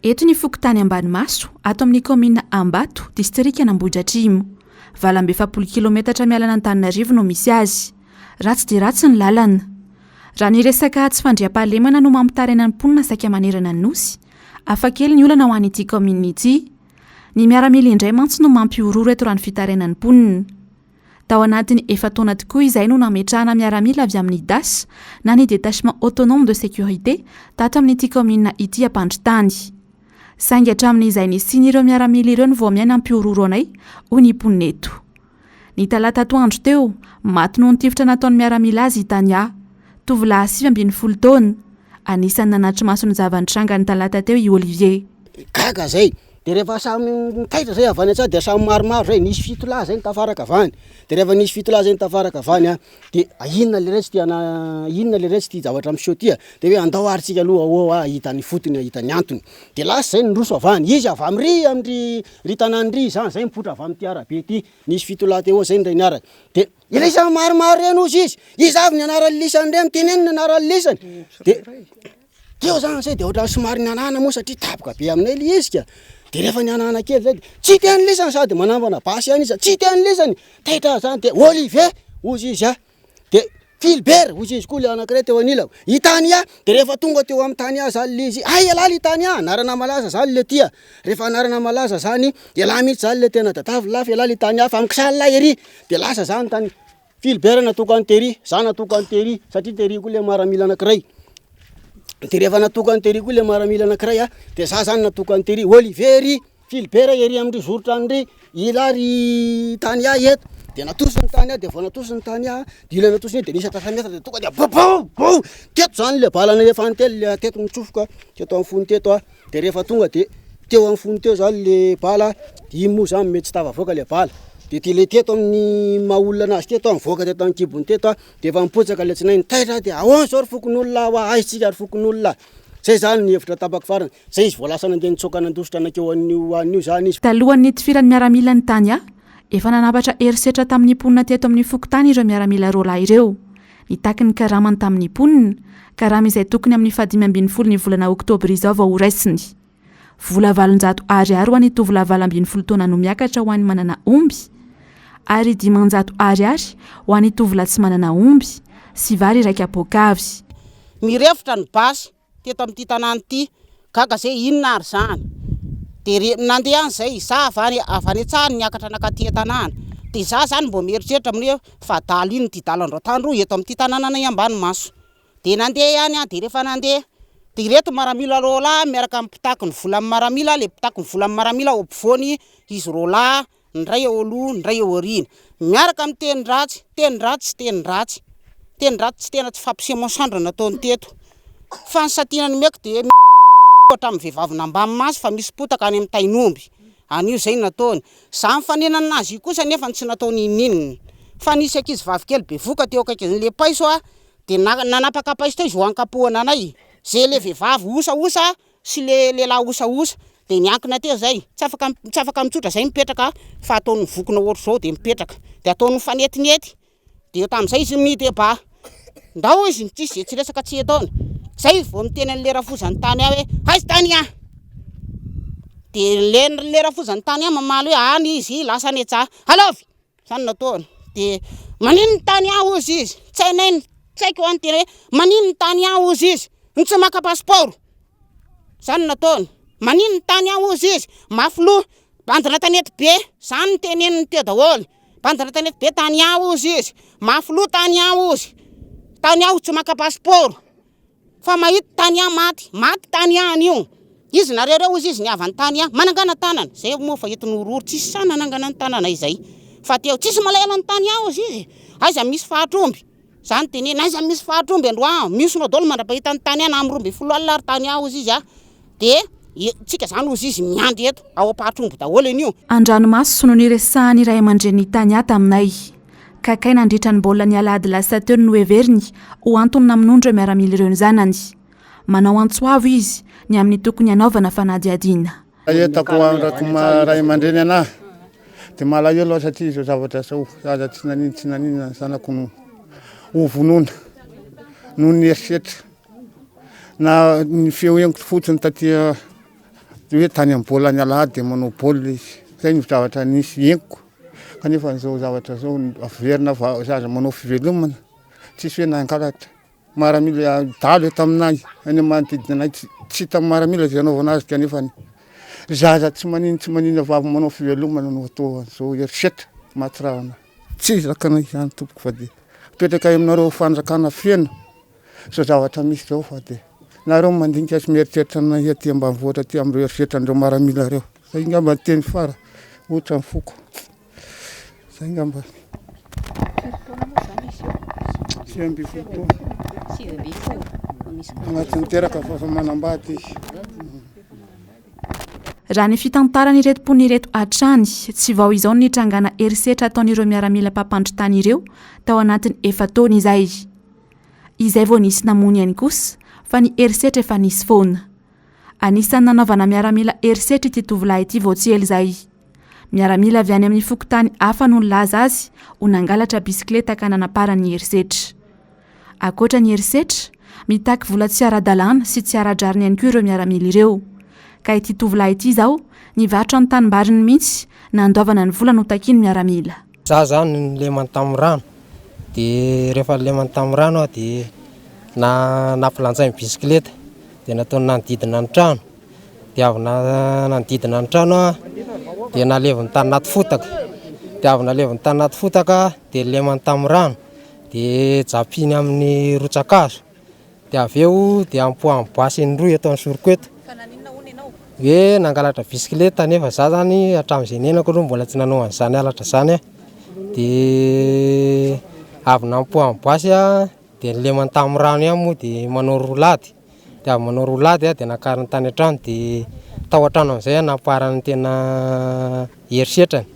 Eto ny fokontany Ambanimaso, ato amin'ny kaominina Ambato, distrikan'Ambohidratrimo. 48 kilometatra miala an'Antananarivo no misy azy. Ratsy dia ratsy ny lalana. Raha ny resaka tsy fandriampahalemana no mampitaraina ny mponina saika manerana ny Nosy, hafakely ny olana ho an'ity kaominina ity. Ny miaramila indray mantsy no mampihorohoro eto raha ny fitarainan'ny mponina. Tao anatin'ny efa-taona tokoa izay no nametrahana miaramila avy amin'ny das na ny Détachement Autonome de Sécurité tato amin'ity kaominina ity Ampandritany. Saingy hatramin'izay nisian'ireo miaramila ireo no vao miha nampihorohoro anay, hoy ny mponina eto. Ny talata atoandro teo, maty noho ny tifitra nataon'ny miaramila azy i Tania. Tovolahy 19 taona. Anisan'ny nanatri-maso ny zava-nitranga ny talata teo i Olivier. Gaga zay, de rehefa samy nitaitra zay avy any an-tsaha de samy maromaro zay, nisy fito lahy zay nitafaraka avy any, de rehefa nisy fito lahy zay nitafaraka avy any an, de inona leretsy ty ana, inona leretsy ty zavatra miseho ty a, de hoe andao ary tsika aloha ahoa hahita ny fotony hahita ny antony, de lasa zay niroso avy any, izy avy am'ry am'ry ry tanàna ry zany zay mipoitra avy am'ty arabe ty, nisy fito lahy teo zay ndray niaraka, de ilay samy maromaro reny hozy izy, iza avy ny anaran'ny lisany reny, teneno ny anaran'ny lisany, de Teo zany zay de ohatran'ny somary nihanahana moa satria tapoka be aminay le izy ka, de rehefa nihanahana kely zay de tsy te an'lisany sady manambana basy ihany izy, tsy te an'lisany, taitra aho zany de Olivier hozy izy ah, de Philbert hozy izy koa le anakiray teo anilako, i Tania, de rehefa tonga teo amin'i Tania zany le izy, hay ialahy le Tania, anarana malaza zany le ty ah, rehefa anarana malaza zany, ialahy mihitsy zany le tena tadiavina lahy fa ialahy le Tania fa mikisaly ery, de lasa zany tany. Philbert natokan'i Terry, za natokan'i Terry satria Terry koa le maramila anakiray, de rehefa natokan'i Terry koa le maramila anakiray a, de za zany natokan'i Terry, Olivier ery, Philbert ery amindry zorotrano ndry, ila ry Tania eto, de natosiny Tania, de vao natosiny Tania, de ila natosiny iny de nisy antsasa-metatra de tonga de bobou bou, teto zany le bala nalefany telo le teto nitsofoka teto amin'ny fony teto a. De rehefa tonga de teo amin'ny fony teo zany le bala, iny moa zany mety tsy tafavoaka le bala, de ty le teto amin'ny maha olona anazy teto an, nivoaka teto an-kibony teto an, de efa nipotsaka le tsinainy, taitra aho de ahoana zao ry fokonolona hoa aiza tsika ry fokonolona, zay zany ny hevitra tapako farany, zay izy vao lasa nandeha nitsoaka nandositra nankeo an'io an'io zany izy. Talohan'ny nitifiran'ny miaramila an'i Tania, efa nanapatra herisetra tamin'ny mponina teto amin'ny fokontany ireo miaramila roalahy ireo. Nitaky ny karamany tamin'ny mponina, karama izay tokony amin'ny fahadimy ambin'ny folo ny volana oktobra izao vao horaisiny. Vola 800 ariary ho an'ny tovolahy 18 taona no miakatra ho an'ny manana omby, ary 500 ariary ho an'ny tovolahy tsy manana omby, sy vary iray kapoaka avy. Nirefotra ny basy teto amin'ity tanàna ity, gaga zay inona ary zany, de re nandeha any zay, za avy any avy any an-tsaha niakatra nankaty an-tanàna, de za zany mbô mieritreritra amin'ny hoe fa dahalo inona ity dahalo androatany roa eto amin'ity tanànanay Ambanimaso, de nandeha ihany aho, de rehefa nandeha, de ireto maramila roalahy miaraka amin'ny mpitaky ny volan'ny maramila, le mpitaky ny volan'ny maramila ao ampovoany izy roalahy, ny iray eo aloha, ny iray eo aoriana, miaraka amin'ny teny ratsy, teny ratsy sy teny ratsy, teny ratsy tsy tena tsy fampisemoan-sandry no nataony teto, fa ny santionany nomeko dia hatramin'ny vehivavy nambany maso fa misy potaka any amin'ny tain'omby, an'io izay no nataony, za nifanena aminazy io kosa nefa tsy nataony n'inon'inona, fa nisy ankizy vavy kely bevoka teo akaikin'le paiso a, dia nanapaka paiso teo izy ho ankapohana anay, ze le vehivavy osaosa sy le lehilahy osaosa de niankina teo zay, tsy afaka tsy afaka mitsotra zay mipetraka fa ataony mivokona ohatr'izao de mipetraka, de ataony mifanetinety, de eo tamin'izay izy mideba, ndao izy ny tsisy ze tsy resaka tsy ataony, zay izy vao miteny an'le rafozany tany ahy hoe aiza tany ah, de le le rafozany tany ahy mamaly hoe any izy lasa any an-tsaha, alaovy! Zany no nataony. De manino ny tany aho hozy izy, tsy hainay, tsy haiko an tena hoe manino ny tany aho hozy izy no tsy maka pasipaoro, zany no nataony. Manino ny tany aho hozy izy, mafy loha, bandina tanety be, zany no teneniny teo daholo, bandina tanety be tany aho hozy izy, mafy loha tany aho hozy, tany aho tsy maka pasipaoro. Fa mahita tany maty, maty tany anio. Izy nareo reo ozy izy ny havany tany manangana tanana, zay moa fa entin'ny horohoro tsisy sahy nanangana ny tananay zay. Fa teo tsisy malahelo ny tany ozy izy, aiza misy fahatr'omby, zany teneniny, aiza misy fahatr'omby androany, mihosona daholo mandrapahita ny tany na amin'ny 12 alina ary tany ozy izy a, de tsika zany ozy izy miandry eto ao am-pahatr'omby daholo anio. An-dranomaso no niresahan'ny ray aman-drenin'i Tania taminay. Ka kay nandritra ny baolina ny alahady lasa teo no noheveriny ho antony namonoany ireo miaramila ireo ny zanany. Manao antso avo izy ny amin'ny tokony hanaovana fanadihadiana. Hitako araka ny maha ray aman-dreny anahy dia malahelo aho satria izao zavatra izao zaza tsy naninona tsy naninona ny zanako no ho vonoina noho ny herisetra na ny feo henoko fotsiny taty. Dia hoe tany amin'ny baolina ny alahady dia manao baolina izy. Zay no zavatra nisy henoko. Kanefa izao zavatra izao averina fa zaza manao fivelomana, tsisy hoe nangalatra. Maramila dahalo eto aminay, any amin'ny manodidina anay, tsy hita maramila izay anaovana azy kanefa zaza tsy maninona tsy maninona fa avy manao fivelomana no atao an'izao herisetra mahatsiravina. Tsy zakanay izany tompoko fa dia apetraka aminareo fanjakana feno izao zavatra misy izao fa dia nareo mandinika sy mieritreritra anay aty ambanivohitra aty amin'ireo herisetran'ireo maramila ireo. Zay ngamba ny teny fara ohatra ny foko. Zay ngamba. Firy taona moa izany izy io? 19 taona. 19. Agnatin'ny teraka fa efa manambady izy. Raha ny fitantaran'ireto mponina ireto hatrany, tsy vao izao no nitrangana herisetra ataon'ireo miaramila mpampandry tany ireo tao anatin'ny efa-taona izay. Izay vao nisy namono ihany kosa fa ny herisetra efa nisy foana. Anisan'ny nanaovana miaramila herisetra ity tovolahy ity vao tsy ela izay. Miaramila avy any amin'ny fokontany hafa no nilaza azy ho nangalatra bisikileta ka nanaparany ny herisetra. Ankoatra ny herisetra, mitaky vola tsy ara-dalàna sy tsy ara-drariny ihany koa ireo miaramila ireo. Ka ity tovolahy ity izao, nivarotra ny tanimbariny mihitsy nandoavana ny vola notakian'ny miaramila. Za zany nilemany tamin'ny rano, de rehefa nilemany tamin'ny rano aho de na- nampilanjainy bisikileta de nataony nanodidina ny trano, de avy nanodidina ny trano aho de naleviny tany anaty fotaka, de avy naleviny tany anaty fotaka de nilemany tamin'ny rano. De japiny amin'ny rotsa-kazo, de avy eo de ampohany basy indroa eto amin'ny soroko eto. Fa naninona hono ianao? Hoe nangalatra bisikileta nefa za zany hatramin'izay niainako aloha mbola tsy nanao an'izany halatra zany aho. De avy nampohany basy aho de nilemany tamin'ny rano ihany moa de manao roulade, de avy manao roulade aho de nakariny tany an-trano de tao an-trano amin'izay aho nampiharany tena herisetrany.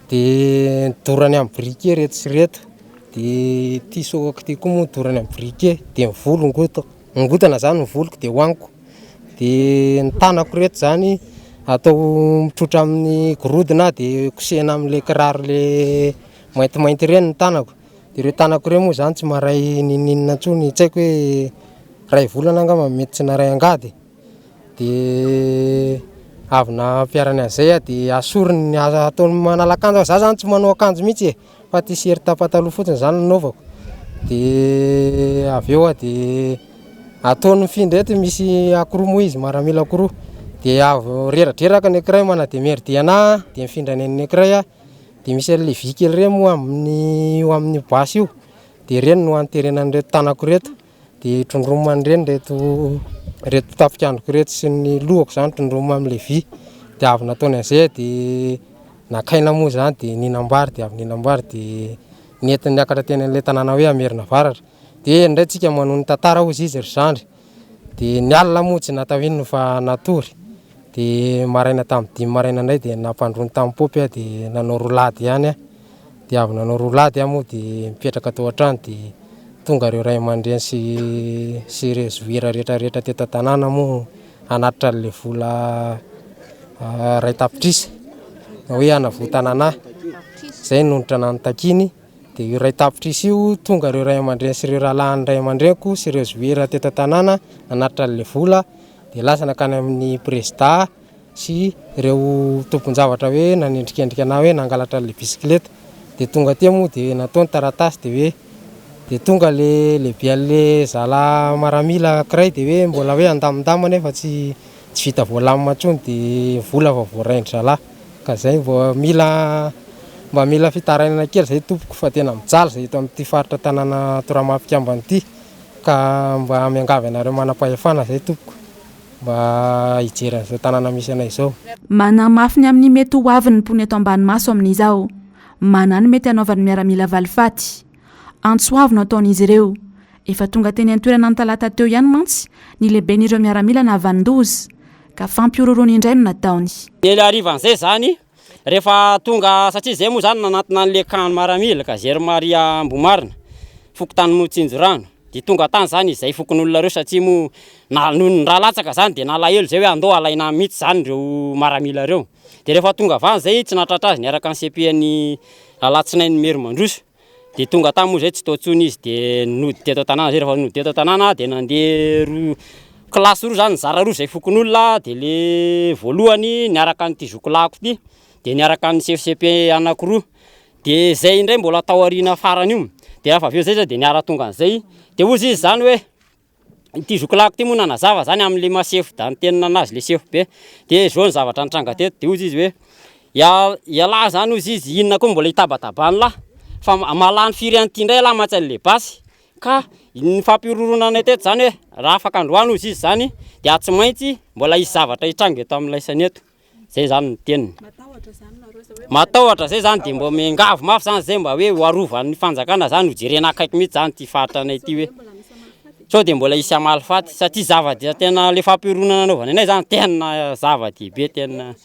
De dorany amin'ny briquet reto sy reto, de ity sôkako ity koa moa dorany amin'ny briquet, de ny volo ngotako, ngotana zany ny voloko de hohaniko, de ny tanako reto zany atao mitrotra amin'ny gorodona de kosehina am'le kiraro le maintimainty ireny ny tanako, de reo tanako reo moa zany tsy maharay n'inon'inona intsony, tsy haiko hoe ray volana angamba mety tsy naharay angady. De avy nampiharany an'izay aho de asoriny ataony manala akanjo aho, za zany tsy manao akanjo mihitsy e, fa t-shirt pataloha fotsiny zany no anaovako, de avy eo aho de ataony mifindra eto misy ankiroa moa izy maramila ankiroa, de avy reradreraka ny ankiray mana-demerder anahy de mifindra any amin'ny ankiray aho, de misy an'le vy kely reny moa amin'ny io amin'io basy io, de ireny no anterena an'ireto tanako ireto. De trondromina an'ireny reto reto tafik'androko ireto sy ny lohako zany trondromina am'le vy, de avy nataony an'zay de nakaina moa zany de nihinam-bary de avy nihinam-bary de nentiny niakatra teny am'le tanàna hoe Amerinavaratra, de ndray tsika manohy ny tantara hozy izy ry zandry, de ny alina moa tsy natao inona fa natory, de maraina tamin'ny dimy maraina ndray de nampandroiny tamin'ny paompy aho de nanao roulade ihany aho. Dia avy nanao roulade aho moa dia nipetraka tao an-trano dia tonga ireo ray aman-dreny sy sy ireo zoera rehetra rehetra teto an-tanàna moa hanatitra an'ilay vola iray tapitrisa hoe hanavotana an'ahy. Izay no nitakiany. Dia io iray tapitrisa io tonga ireo ray aman-dreny sy ireo rahalahin'ny ray aman-dreniko sy ireo zoera teto an-tanàna nanatitra an'ilay vola dia lasa nankany amin'ny prezida. sy ireo tompon-javatra hoe nanendrikendrika na hoe nangalatra an'ilay bisikileta. Dia tonga aty moa dia natao ny taratasy dia hoe dia tonga le lehibe an'le zala maramila anankiray dia hoe mbola hoe andamindamina nefa tsy tsy vita voalamina intsony dia vola vao voarain-dry zalahy. Ka zay vao mila mba mila fitarainana kely zay tompoko fa tena mijaly zay eto amin'ity faritra tanàna Toramapikambana ity ka mba miangavy anareo manam-pahefana zay tompoko. Mba hijery an'izao tanàna misy anay izao. Manamafy ny amin'ny mety ho avin'ny mponina eto Ambanimaso amin'izao. Manahy ny mety hanaovan'ny miaramila valifaty. Antso avo no ataon'izy ireo. Efa tonga teny an-toerana ny talata teo ihany mantsy ny lehiben'ireo miaramila nahavanon-doza, ka fampihorohoroana indray no nataony. Ny harivan'izay izany, rehefa tonga, satria izay moa izany nanantona an'ilay camp maramila, caserne Ambohimarina, fokontany Motsinjorano, dia tonga tany izany izay fokonolona ireo satria moa na noho ny ra latsaka izany dia nalahelo izay hoe andao alaina mihitsy izany ireo maramila ireo. Dia rehefa tonga avy any izay tsy nahatratra azy niaraka ny CP an'i Alatsinainy Merimandroso. Dia tonga tany moa izay tsy tao intsony izy dia nody teto an-tanàna izay, rehefa nody teto an-tanàna dia nandeha roa Kilasy roa zany, nizara roa zay fokonolona de le voalohany niaraka an'ity zokilahiko ty de niaraka amin'ny chef CP anankiroa, de zay indray mbola tao aoriana farany io, de rehefa avy eo zay zay de niara-tonga an'izay, de hozy izy zany hoe ity zokilahiko ty moa nanazava zany am'le maha chef d'antenne anazy le chef be, de zao ny zavatra nitranga teto, de hozy izy hoe ia- ialahy zany hozy izy inona koa mbola hitabataban'lah fa ma- mahalany firy an'ity indray ialahy mantsy an'le basy Ka ny fampihorohoroana anay teto zany hoe raha afaka androany hozy izy zany dia tsy maintsy mbola hisy zavatra hitranga eto amin'laisany eto, zay zany ny teniny. Matahotra zay zany de mbo miangavy mafy zany zay mba hoe ho arovan'ny fanjakana zany ho jerena akaiky mihitsy zany ty faritra anay ty hoe sao de mbola hisy hamaly faty satria zava-dia tena le fampihorohoroana nanaovany anay zany tena zava-dehibe tena.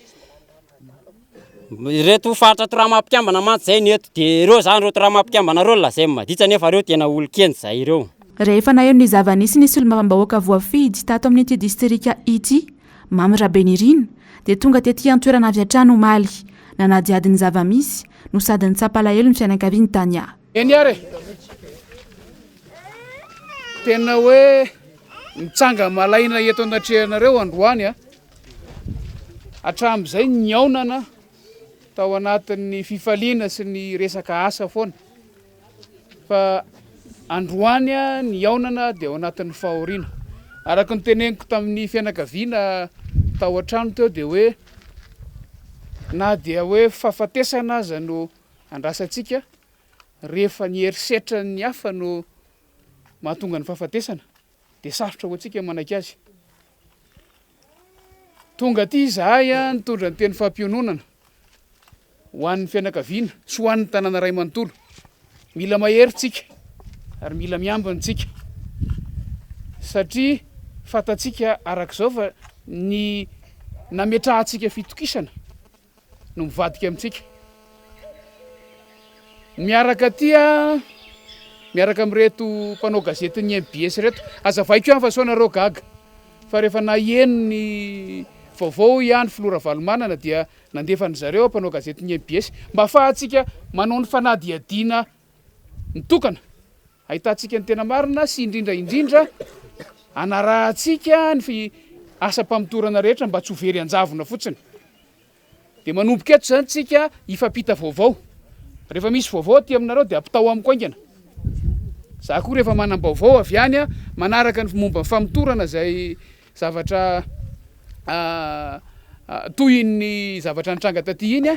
Ireto faritra Torah mpikambana mantsy zay ny eto de ireo zany ireo Torah mpikambana ireo lazainy maditsa nefa ireo tena olon-kendry zay ireo. Rehefa naheno ny zava-nisy ny solombavambahoaka voafidy tato amin'ity distrika ity, Mamy Rabenirina, dia tonga tety an-toerana avy hatrany omaly, nanadihady ny zava-misy no sady nitsapa alahelo ny fianakavian'i Tania. Eny ary e! Tena hoe mitsanga-malaina eto anatrehanareo androany a! Hatramin'izay nihaonana tao anatin'ny fifaliana sy ny resaka asa foana fa androany nihaonana dia ao anatin'ny fahoriana. Araka ny teneniko tamin'ny fianakaviana tao an-trano teo dia hoe na dia hoe fahafatesana aza no andrasantsika rehefa ny herisetran'ny hafa no mahatonga ny fahafatesana dia sarotra ho antsika ny manaiky azy. Tonga aty izahay nitondra ny teny fampiononana ho an'ny fianakaviana sy ho an'ny tanàna iray manontolo. Mila mahery tsika ary mila miambina tsika satria fantatsika arak'izao fa ny nametrahantsika fitokisana no mivadika amintsika. Miaraka aty miaraka amin'ireto mpanao gazetin'ny mbs ireto. Azavaiko ihany fa sao nareo gaga fa rehefa naheno ny vaovao hoy aho ny filoha Ravalomanana dia nandefa an-dry zareo mpanao gazetin'ny mbs mba afahantsika manao ny fanadihadiana mitokana ahitantsika ny tena marina sy indrindra indrindra anarahantsika ny asam-pamotorana rehetra mba tsy ho very an-javona fotsiny. Dia manomboka eto izany tsika hifampita vaovao. Rehefa misy vaovao aty aminareo dia ampitao amiko haingana. Za koa rehefa manam-baovao avy any manaraka ny momba ny famotorana izay zavatra tohin'ny zavatra nitranga taty iny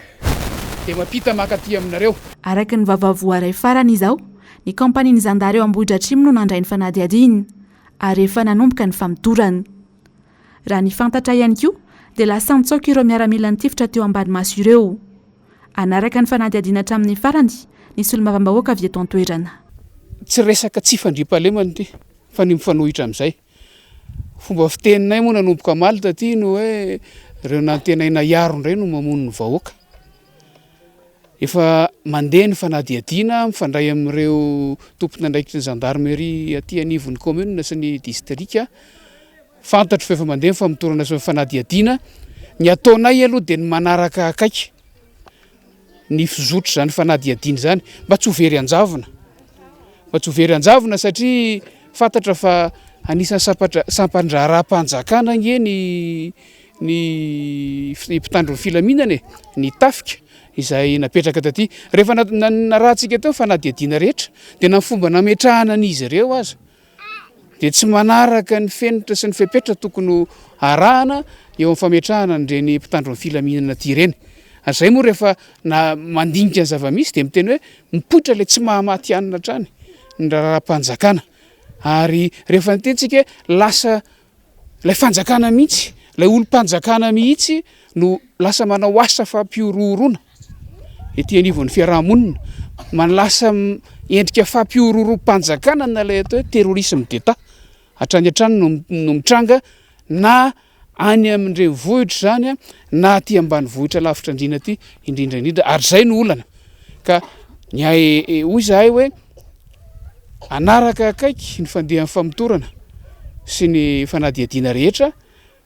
dia mampita mankaty aminareo. Araka ny vaovao voaray farany izao, ny kaompanian'ny zandary ao Ambohidratrimo no nandray ny fanadihadiana ary efa nanomboka ny famotorana. Raha ny fantatra ihany koa dia lasa nitsoaka ireo miaramila nitifitra teo ambany maso ireo. Hanaraka ny fanadihadiana hatramin'ny farany ny solombavambahoaka avy eto an-toerana. Tsy resaka tsy fandriampahalemana ity fa ny mifanohitra amin'izay. Fomba fiteninay moa nanomboka omaly taty ny hoe ireo nantenaina hiaro indray no mamono ny vahoaka. Efa mandeha ny fanadihadiana mifandray amin'ireo tompon'andraikitry ny gendarmerie aty anivon'ny commune sy ny distrika. Fantatro fa efa mandeha ny famotorana sy ny fanadihadiana. Ny ataonay aloha dia ny manaraka akaiky ny fizotr'izany fanadihadiana izany mba tsy ho very an-javona. Mba tsy ho very an-javona satria fantatra fa anisan'ny sampatra- sampan-draharaham-panjakana ange ny ny mpitandro ny filaminana e, ny tafika izay napetraka taty. Rehefa narahantsika teo ny fanadihadiana rehetra dia na ny fomba nametrahana an'izy ireo aza dia tsy manaraka ny fenitra sy ny fepetra tokony ho arahana eo amin'ny fametrahana an'ireny mpitandro ny filaminana aty ireny. Ary izay moa rehefa na mandinika ny zava-misy dia miteny hoe mipoitra ilay tsy mahamaty hanina hatrany ny raharaham-panjakana. Ary rehefa niteny tsika hoe lasa Ilay fanjakana mihitsy, ilay olom-panjakana mihitsy no lasa manao asa fampihorohoroana ety anivon'ny fiaraha-monina, lasa endrika fampihorohorom-panjakana na ilay atao hoe terrorisme d'Etat hatrany hatrany no no mitranga na any amin'ny renivohitra izany na aty ambanivohitra lavitra andriana aty indrindra indrindra ary izay no olana ka ny ahy hoy izahay hoe Hanaraka akaiky ny fandehan'ny famotorana sy ny fanadihadiana rehetra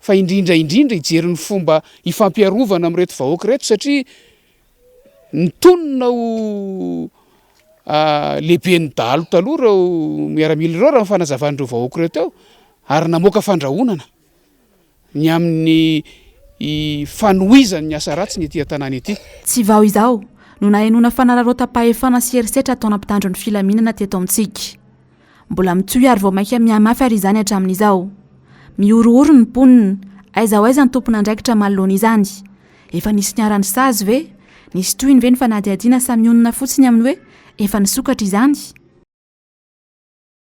fa indrindra indrindra hijery ny fomba hifampiarovana amin'ireto vahoaka ireto satria nitonona ho lehiben'ny dahalo taloha ireo miaramila ireo raha ny fanazavan'ireo vahoaka ireo teo. Ary namoaka fandrahonana ny amin'ny fanohizany ny asa ratsiny ety an-tanàna ety. Tsy vao izao no nahenoana fanararaotam-pahefana sy herisetra ataona mpitandro ny filaminana teto amintsika. Mbola mitohy ary vao mainka mihamafy ary izany hatramin'izao. Mihorohoro ny mponina, aiza ho aiza ny tompon'andraikitra manoloana izany? Efa nisy niharan'ny sazy ve? Nisy tohiny ve ny fanadihadiana sa mionona fotsiny amin'ny hoe efa nisokatra izany?